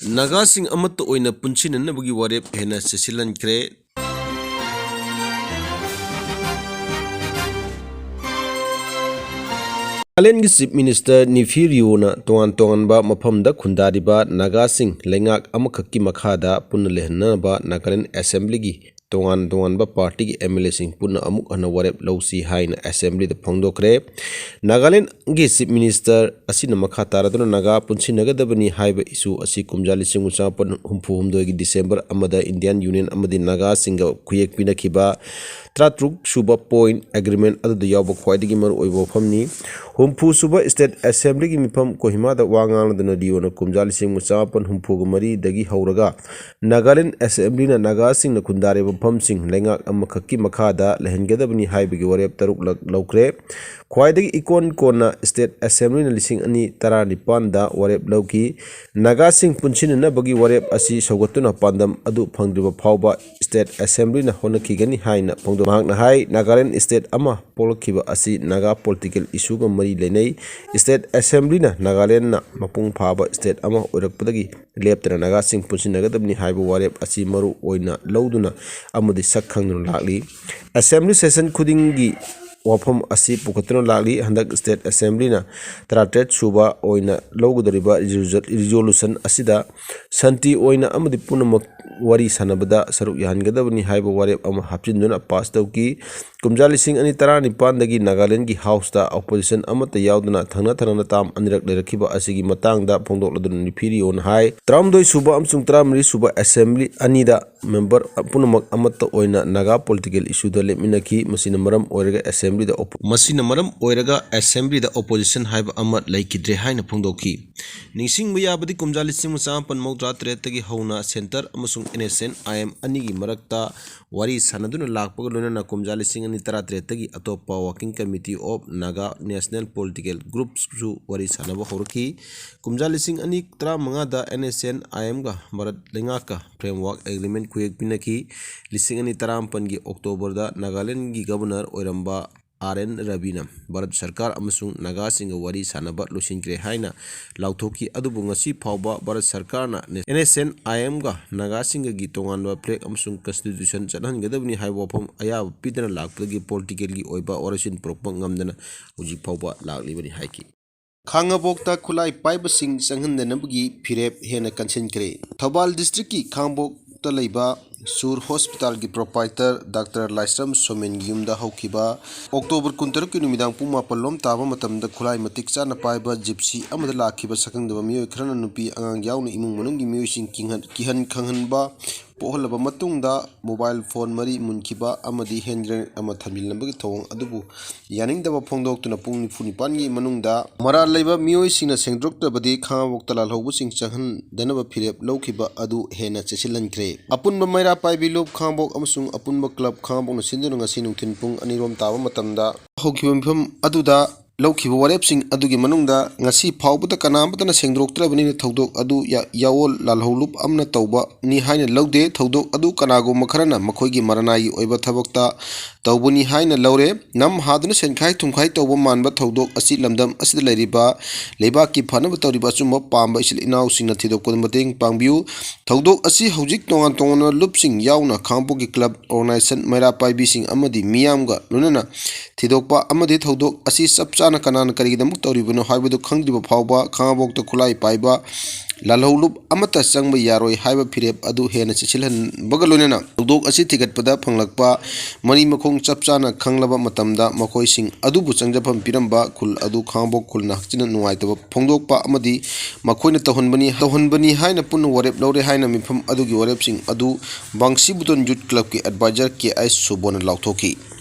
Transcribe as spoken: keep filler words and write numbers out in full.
ꯅꯥꯒꯥꯁꯤꯡ ꯑꯃꯠꯇ ꯑꯣꯏꯅ ꯄꯨꯟꯁꯤꯟꯅꯅꯕꯒꯤ ꯋꯥꯔꯦꯞ ꯍꯦꯟꯅ ꯆꯦꯠꯁꯤꯜꯍꯟꯈ꯭ꯔꯦ꯫ ꯅꯥꯒꯥꯂꯦꯟꯒꯤ Chief Minister ꯅꯤꯐꯤ ꯔꯤꯑꯣꯅ ꯇꯣꯉꯥꯟ ꯇꯣꯉꯥꯟꯕ ꯃꯐꯝꯗ ꯈꯨꯟꯗꯥꯔꯤꯕ ꯅꯥꯒꯥꯁꯤꯡ ꯂꯩꯉꯥꯛ ꯑꯃꯈꯛꯀꯤ ꯃꯈꯥꯗ ꯄꯨꯟꯅ ꯂꯩꯍꯟꯅꯕ ꯅꯥꯒꯥꯂꯦꯟ Assemblyꯒꯤ ꯇꯣꯉꯥꯟ ꯇꯣꯉꯥꯟꯕ partyꯒꯤ MLAꯁꯤꯡ ꯄꯨꯟꯅ ꯑꯃꯨꯛ ꯍꯟꯅ ꯋꯥꯔꯦꯞ ꯂꯧꯁꯤ ꯍꯥꯏꯅ Assemblyꯗ ꯐꯣꯡꯗꯣꯛꯈ꯭ꯔꯦ꯫ ꯅꯥꯒꯥꯂꯦꯟꯒꯤ Chief Minister ꯑꯁꯤꯅ ꯃꯈꯥ ꯇꯥꯔꯗꯨꯅ ꯅꯥꯒꯥ ꯄꯨꯟꯁꯤꯟꯅꯒꯗꯕꯅꯤ ꯍꯥꯏꯕ issue ꯑꯁꯤ ꯀꯨꯝꯖꯥ ꯂꯤꯁꯤꯡ ꯑꯃ ꯆꯃꯥꯄꯟ ꯍꯨꯝꯐꯨ ꯍꯨꯝꯗꯣꯏꯒꯤ December ꯑꯃꯗ Indian Union ꯑꯃꯗꯤ ꯅꯥꯒꯥꯁꯤꯡꯒ ꯈꯨꯌꯦꯛ ꯄꯤꯅꯈꯤꯕ ꯇꯔꯥꯇꯔꯨꯛ ꯁꯨꯕ point agreement ꯑꯗꯨꯗ ꯌꯥꯎꯕ ꯈ꯭ꯋꯥꯏꯗꯒꯤ ꯃꯔꯨꯑꯣꯏꯕ ꯋꯥꯐꯝꯅꯤ꯫ ꯍꯨꯝꯐꯨ ꯁꯨꯕ State Assemblyꯒꯤ ꯃꯤꯐꯝ ꯀꯣꯍꯤꯃꯥꯗ ꯋꯥ ꯉꯥꯡꯂꯗꯨꯅ ꯔꯤꯑꯣꯅ ꯀꯨꯝꯖꯥ ꯂꯤꯁꯤꯡ ꯑꯃ ꯆꯃꯥꯄꯟ ꯍꯨꯝꯐꯨꯒ ꯃꯔꯤꯗꯒꯤ ꯍꯧꯔꯒ ꯅꯥꯒꯥꯂꯦꯟ Assemblyꯅ ꯅꯥꯒꯥꯁꯤꯡꯅ ꯈꯨꯟꯗꯥꯔꯤꯕ ꯃꯐꯝꯁꯤꯡ ꯂꯩꯉꯥꯛ ꯑꯃꯈꯛꯀꯤ ꯃꯈꯥꯗ ꯂꯩꯍꯟꯒꯗꯕꯅꯤ ꯍꯥꯏꯕꯒꯤ ꯋꯥꯔꯦꯞ ꯇꯔꯨꯛꯂꯛ ꯂꯧꯈ꯭ꯔꯦ꯫ ꯈ꯭ꯋꯥꯏꯗꯒꯤ ꯏꯀꯣꯟ ꯀꯣꯟꯅ State Assemblyꯅ ꯂꯤꯁꯤꯡ ꯑꯅꯤ ꯇꯔꯥꯅꯤꯄꯥꯟꯗ ꯋꯥꯔꯦꯞ ꯂꯧꯈꯤ꯫ ꯅꯥꯒꯥꯁꯤꯡ ꯄꯨꯟꯁꯤꯟꯅꯅꯕꯒꯤ ꯋꯥꯔꯦꯞ ꯑꯁꯤ ꯁꯧꯒꯠꯇꯨꯅ ꯄꯥꯟꯗꯝ ꯑꯗꯨ ꯐꯪꯗ꯭ꯔꯤꯕ ꯐꯥꯎꯕ State Assemblyꯅ ꯍꯣꯠꯅꯈꯤꯒꯅꯤ ꯍꯥꯏꯅ ꯐꯣꯡꯗꯣꯛ-, ꯃꯍꯥꯛꯅ ꯍꯥꯏ, ꯅꯥꯒꯥꯂꯦꯟ state ꯑꯃ ꯄꯣꯛꯂꯛꯈꯤꯕ ꯑꯁꯤ ꯅꯥꯒꯥ political issueꯒ ꯃꯔꯤ ꯂꯩꯅꯩ꯫ State Assemblyꯅ ꯅꯥꯒꯥꯂꯦꯟꯗ ꯃꯄꯨꯡ ꯐꯥꯕ state ꯑꯃ ꯑꯣꯏꯔꯛꯄꯗꯒꯤ ꯂꯦꯞꯇꯅ ꯅꯥꯒꯥꯁꯤꯡ ꯄꯨꯟꯁꯤꯟꯅꯒꯗꯕꯅꯤ ꯍꯥꯏꯕ ꯋꯥꯔꯦꯞ ꯑꯁꯤ ꯃꯔꯨ ꯑꯣꯏꯅ ꯂꯧꯗꯨꯅ ꯑꯃꯗꯤ ꯁꯛ ꯈꯪꯗꯨꯅ ꯂꯥꯛꯂꯤ꯫ Assembly session ꯈꯨꯗꯤꯡꯒꯤ ꯋꯥꯐꯝ ꯑꯁꯤ ꯄꯨꯈꯠꯇꯨꯅ ꯂꯥꯛꯂꯤ꯫ ꯍꯟꯗꯛ State Assemblyꯅ ꯇꯔꯥꯇꯔꯦꯠ ꯁꯨꯕ ꯑꯣꯏꯅ ꯂꯧꯒꯗꯧꯔꯤꯕ resolution ꯑꯁꯤꯗ ꯁꯥꯟꯇꯤ ꯑꯣꯏꯅ ꯑꯃꯗꯤ ꯄꯨꯝꯅꯃꯛ ꯋꯥꯔꯤ ꯁꯥꯟꯅꯕꯗ ꯁꯔꯨꯛ ꯌꯥꯍꯟꯒꯗꯕꯅꯤ ꯍꯥꯏꯕ ꯋꯥꯔꯦꯞ ꯑꯃ ꯍꯥꯞꯆꯤꯟꯗꯨꯅ pass ꯇꯧꯈꯤ꯫ ꯀꯨꯝꯖꯥ ꯂꯤꯁꯤꯡ ꯑꯅꯤ ꯇꯔꯥꯅꯤꯄꯥꯟꯗꯒꯤ ꯅꯥꯒꯥꯂꯦꯟꯒꯤ Houseꯇ opposition ꯑꯃꯠꯇ ꯌꯥꯎꯗꯅ ꯊꯪꯅ ꯊꯪꯅꯅ term ꯑꯅꯤꯔꯛ ꯂꯩꯔꯛꯈꯤꯕ ꯑꯁꯤꯒꯤ ꯃꯇꯥꯡꯗ ꯐꯣꯡꯗꯣꯛꯂꯗꯨꯅ ꯅꯤꯐꯤ ꯔꯤꯑꯣꯅ ꯍꯥꯏ, ꯇꯔꯥꯍꯨꯝꯗꯣꯏ ꯁꯨꯕ ꯑꯃꯁꯨꯡ ꯇꯔꯥꯃꯔꯤ ꯁꯨꯕ Assembly ꯑꯅꯤꯗ member ꯄꯨꯝꯅꯃꯛ ꯑꯃꯠꯇ ꯑꯣꯏꯅ ꯅꯥꯒꯥ political issueꯗ ꯂꯦꯞꯃꯤꯟꯅꯈꯤ꯫ ꯃꯁꯤꯅ ꯃꯔꯝ ꯑꯣꯏꯔꯒ Assemblyꯗ oppo-, ꯃꯁꯤꯅ ꯃꯔꯝ ꯑꯣꯏꯔꯒ Assemblyꯗ opposition ꯍꯥꯏꯕ ꯑꯃ ꯂꯩꯈꯤꯗ꯭ꯔꯦ ꯍꯥꯏꯅ ꯐꯣꯡꯗꯣꯛꯈꯤ꯫ ꯅꯤꯡꯁꯤꯡꯕ ꯌꯥꯕꯗꯤ ꯀꯨꯝꯖꯥ ꯂꯤꯁꯤꯡ ꯑꯃ ꯆꯃꯥꯄꯟ ꯃꯧꯗ꯭ꯔꯥ ꯇꯔꯦꯠꯇꯒꯤ ꯍꯧꯅ centre ꯑꯃꯁꯨꯡ NSCN-IM ꯑꯅꯤꯒꯤ ꯃꯔꯛꯇ ꯋꯥꯔꯤ ꯁꯥꯟꯅꯗꯨꯅ ꯂꯥꯛꯄꯒ ꯂꯣꯏꯅꯅ ꯀꯨꯝꯖꯥ ꯂꯤꯁꯤꯡ ꯑꯅꯤ ꯇꯔꯥꯇꯔꯦꯠꯇꯒꯤ ꯑꯇꯣꯞꯄ Working Committee of Naga National Political Groups-ꯁꯨ ꯋꯥꯔꯤ ꯁꯥꯟꯅꯕ ꯍꯧꯔꯛꯈꯤ꯫ ꯀꯨꯝꯖꯥ ꯂꯤꯁꯤꯡ ꯑꯅꯤ ꯇꯔꯥꯃꯉꯥꯗ NSCN-IMꯒ ꯚꯥꯔꯠ ꯂꯩꯉꯥꯛꯀ framework agreement ꯈꯨꯌꯦꯛ ꯄꯤꯅꯈꯤ꯫ ꯂꯤꯁꯤꯡ ꯑꯅꯤ ꯇꯔꯥꯃꯥꯄꯟꯒꯤ Octoberꯗ ꯅꯥꯒꯥꯂꯦꯟꯒꯤ Governor ꯑꯣꯏꯔꯝꯕ ꯑꯥꯔ ꯑꯦꯟ ꯔꯕꯤꯅ ꯚꯥꯔꯠ ꯁꯔꯀꯥꯔ ꯑꯃꯁꯨꯡ ꯅꯥꯒꯥꯁꯤꯡꯒ ꯋꯥꯔꯤ ꯁꯥꯟꯅꯕ ꯂꯣꯏꯁꯤꯟꯈ꯭ꯔꯦ ꯍꯥꯏꯅ ꯂꯥꯎꯊꯣꯛꯈꯤ꯫ ꯑꯗꯨꯕꯨ ꯉꯁꯤ ꯐꯥꯎꯕ ꯚꯥꯔꯠ ꯁꯔꯀꯥꯔꯅ ꯑꯦꯟ ꯑꯦꯁ ꯑꯦꯟ ꯑꯥꯏ ꯑꯦꯝꯒ ꯅꯥꯒꯥꯁꯤꯡꯒꯒꯤ ꯇꯣꯉꯥꯟꯕ ꯐ꯭ꯂꯦꯒ ꯑꯃꯁꯨꯡ ꯀꯟꯁꯇꯤꯇ꯭ꯌꯨꯁꯟ ꯆꯠꯍꯟꯒꯗꯕꯅꯤ ꯍꯥꯏꯕ ꯋꯥꯐꯝ ꯑꯌꯥꯕ ꯄꯤꯗꯅ ꯂꯥꯛꯄꯗꯒꯤ ꯄꯣꯂꯤꯇꯤꯀꯦꯜꯒꯤ ꯑꯣꯏꯕ ꯋꯥꯔꯣꯏꯁꯤꯟ ꯄꯨꯔꯛꯄ ꯉꯝꯗꯅ ꯍꯧꯖꯤꯛ ꯐꯥꯎꯕ ꯂꯥꯛꯂꯤꯕꯅꯤ ꯍꯥꯏꯈꯤ꯫ ꯈꯥꯡꯉꯕꯣꯛꯇ ꯈꯨꯠꯂꯥꯏ ꯄꯥꯏꯕꯁꯤꯡ ꯆꯪꯍꯟꯗꯅꯕꯒꯤ ꯐꯤꯔꯦꯞ ꯍꯦꯟꯅ ꯀꯟꯁꯤꯟꯈ꯭ꯔꯦ꯫ ꯊꯧꯕꯥꯜ ꯗꯤꯁꯇ꯭ꯔꯤꯛꯀꯤ ꯈꯥꯡꯉꯕꯣꯛꯇ ꯂꯩꯕ ꯁꯨꯔ ꯍꯣꯁꯄꯤꯇꯥꯜꯒꯤ ꯄ꯭ꯔꯣꯄꯥꯏꯇꯔ ꯗꯥꯛꯇꯔ ꯂꯥꯏꯁ꯭ꯔꯝ ꯁꯣꯃꯦꯟꯒꯤ ꯌꯨꯝꯗ ꯍꯧꯈꯤꯕ ꯑꯣꯛꯇꯣꯕꯔ ꯀꯨꯟꯇꯔꯨꯛꯀꯤ ꯅꯨꯃꯤꯗꯥꯡ ꯄꯨꯡ ꯃꯥꯄꯜ ꯂꯣꯝ ꯇꯥꯕ ꯃꯇꯝꯗ ꯈꯨꯠꯂꯥꯏ ꯃꯇꯤꯛ ꯆꯥꯅ ꯄꯥꯏꯕ ꯖꯤꯞꯁꯤ ꯑꯃꯗ ꯂꯥꯛꯈꯤꯕ ꯁꯛꯈꯪꯗꯕ ꯃꯤꯑꯣꯏ ꯈꯔꯅ ꯅꯨꯄꯤ ꯑꯉꯥꯡ ꯌꯥꯎꯅ ꯏꯃꯨꯡ ꯃꯅꯨꯡꯒꯤ ꯃꯤꯑꯣꯏꯁꯤꯡ ꯀꯤꯍꯟ-, ꯀꯤꯍꯟ ꯈꯪꯍꯟꯕ ꯄꯣꯛꯍꯜꯂꯕ ꯃꯇꯨꯡꯗ ꯃꯣꯕꯥꯏꯜ ꯐꯣꯟ ꯃꯔꯤ ꯃꯨꯟꯈꯤꯕ ꯑꯃꯗꯤ ꯍꯦꯟ ꯒ꯭ꯔꯦꯅꯦꯗ ꯑꯃ ꯊꯝꯖꯤꯜꯂꯝꯕꯒꯤ ꯊꯧꯑꯣꯡ ꯑꯗꯨꯕꯨ ꯌꯥꯅꯤꯡꯗꯕ ꯐꯣꯡꯗꯣꯛꯇꯨꯅ ꯄꯨꯡ ꯅꯤꯐꯨ ꯅꯤꯄꯥꯟꯒꯤ ꯃꯅꯨꯡꯗ ꯃꯔꯥꯜ ꯂꯩꯕ ꯃꯤꯑꯣꯏꯁꯤꯡꯅ ꯁꯦꯡꯗꯣꯛꯇ꯭ꯔꯕꯗꯤ ꯈꯥꯡꯉꯕꯣꯛꯇ ꯂꯥꯜꯍꯧꯕꯁꯤꯡ ꯆꯪꯍꯟꯗꯅꯕ ꯐꯤꯔꯦꯞ ꯂꯧꯈꯤꯕ ꯑꯗꯨ ꯍꯦꯟꯅ ꯆꯦꯠꯁꯤꯜꯍꯟꯈ꯭ꯔꯦ꯫ ꯑꯄꯨꯟꯕ ꯃꯩꯔꯥ ꯄꯥꯏꯕꯤ ꯂꯨꯞ ꯈꯥꯡꯉꯕꯣꯛ ꯑꯃꯁꯨꯡ ꯑꯄꯨꯟꯕ ꯀ꯭ꯂꯕ ꯈꯥꯡꯉꯕꯣꯛꯅ ꯁꯤꯟꯗꯨꯅ ꯉꯁꯤ ꯅꯨꯡꯊꯤꯜ ꯄꯨꯡ ꯑꯅꯤꯔꯣꯝ ꯇꯥꯕ ꯃꯇꯝꯗ ꯍꯧꯈꯤꯕ ꯃꯤꯐꯝ ꯑꯗꯨꯗ ꯂꯧꯈꯤꯕ ꯋꯥꯔꯦꯞꯁꯤꯡ ꯑꯗꯨꯒꯤ ꯃꯅꯨꯡꯗ ꯉꯁꯤ ꯐꯥꯎꯕꯗ ꯀꯅꯥꯃꯠꯇꯅ ꯁꯦꯡꯗꯣꯛꯇ꯭ꯔꯕꯅꯤꯅ ꯊꯧꯗꯣꯛ ꯑꯗꯨ ꯌꯥ-, ꯌꯥꯑꯣꯜ ꯂꯥꯜꯍꯧ ꯂꯨꯞ ꯑꯃꯅ ꯇꯧꯕꯅꯤ ꯍꯥꯏꯅ ꯂꯧꯗꯦ꯫ ꯊꯧꯗꯣꯛ ꯑꯗꯨ ꯀꯅꯥꯒꯨꯝꯕ ꯈꯔꯅ ꯃꯈꯣꯏꯒꯤ ꯃꯔꯅꯥꯏꯒꯤ ꯑꯣꯏꯕ ꯊꯕꯛꯇ ꯇꯧꯕꯅꯤ ꯍꯥꯏꯅ ꯂꯧꯔꯦ꯫ ꯅꯝ ꯍꯥꯗꯨꯅ ꯁꯦꯟꯈꯥꯏ ꯊꯨꯝꯈꯥꯏ ꯇꯧꯕ ꯃꯥꯟꯕ ꯊꯧꯗꯣꯛ ꯑꯁꯤ ꯂꯝꯗꯝ ꯑꯁꯤꯗ ꯂꯩꯔꯤꯕ ꯂꯩꯕꯥꯛꯀꯤ ꯐꯅꯕ ꯇꯧꯔꯤꯕ ꯑꯆꯨꯝꯕ ꯄꯥꯝꯕ ꯏꯆꯤꯜ ꯏꯅꯥꯎꯁꯤꯡꯅ ꯊꯤꯗꯣꯛꯄꯗ ꯃꯇꯦꯡ ꯄꯥꯡꯕꯤꯌꯨ꯫ ꯊꯧꯗꯣꯛ ꯑꯁꯤ ꯍꯧꯖꯤꯛ ꯇꯣꯉꯥꯟ ꯇꯣꯉꯥꯟꯕ ꯂꯨꯞꯁꯤꯡ ꯌꯥꯎꯅ ꯈꯥꯡꯉꯕꯣꯛꯀꯤ ꯀ꯭ꯂꯕ, ꯑꯣꯔꯒꯅꯥꯏꯖꯦꯁꯟ, ꯃꯩꯔꯥ ꯄꯥꯏꯕꯤꯁꯤꯡ ꯑꯃꯗꯤ ꯃꯤꯌꯥꯝꯒ ꯂꯣꯏꯅꯅ ꯊꯤꯗꯣꯛꯄ ꯑꯃꯗꯤ ꯊꯧꯗꯣꯛ ꯑꯁꯤ ꯆꯞ ꯆꯥꯅ ꯀꯅꯥꯅ ꯀꯔꯤꯒꯤꯗꯃꯛ ꯇꯧꯔꯤꯕꯅꯣ ꯍꯥꯏꯕꯗꯨ ꯈꯪꯗ꯭ꯔꯤꯕ ꯐꯥꯎꯕ ꯈꯥꯡꯉꯕꯣꯛꯇ ꯈꯨꯠꯂꯥꯏ ꯄꯥꯏꯕ ꯂꯥꯜꯍꯧ ꯂꯨꯞ ꯑꯃꯠꯇ ꯆꯪꯕ ꯌꯥꯔꯣꯏ ꯍꯥꯏꯕ ꯐꯤꯔꯦꯞ ꯑꯗꯨ ꯍꯦꯟꯅ ꯆꯦꯠꯁꯤꯜꯍꯟꯕꯒ ꯂꯣꯏꯅꯅ ꯊꯧꯗꯣꯛ ꯑꯁꯤ ꯊꯤꯒꯠꯄꯗ ꯐꯪꯂꯛꯄ ꯃꯔꯤ ꯃꯈꯣꯡ ꯆꯞ ꯆꯥꯅ ꯈꯪꯂꯕ ꯃꯇꯝꯗ ꯃꯈꯣꯏꯁꯤꯡ ꯑꯗꯨꯕꯨ ꯆꯪꯖꯐꯝ ꯄꯤꯔꯝꯕ ꯈꯨꯜ ꯑꯗꯨ ꯈꯥꯡꯉꯕꯣꯛ ꯈꯨꯜꯅ ꯍꯛꯆꯤꯟꯅ ꯅꯨꯡꯉꯥꯏꯇꯕ ꯐꯣꯡꯗꯣꯛꯄ ꯑꯃꯗꯤ ꯃꯈꯣꯏꯅ ꯇꯧꯍꯟꯕꯅꯤ, ꯇꯧꯍꯟꯕꯅꯤ ꯍꯥꯏꯅ ꯄꯨꯟꯅ ꯋꯥꯔꯦꯞ ꯂꯧꯔꯦ ꯍꯥꯏꯅ ꯃꯤꯐꯝ ꯑꯗꯨꯒꯤ ꯋꯥꯔꯦꯞꯁꯤꯡ ꯑꯗꯨ ꯕꯪꯁꯤꯕꯨꯇꯣꯟ ꯌꯨꯠ ꯀ꯭ꯂꯕꯀꯤ ꯑꯦꯗꯚꯥꯏꯖꯔ ꯀꯦ ꯑꯥꯏ ꯁꯨꯕꯣꯅ ꯂꯥꯎꯊꯣꯛꯈꯤ꯫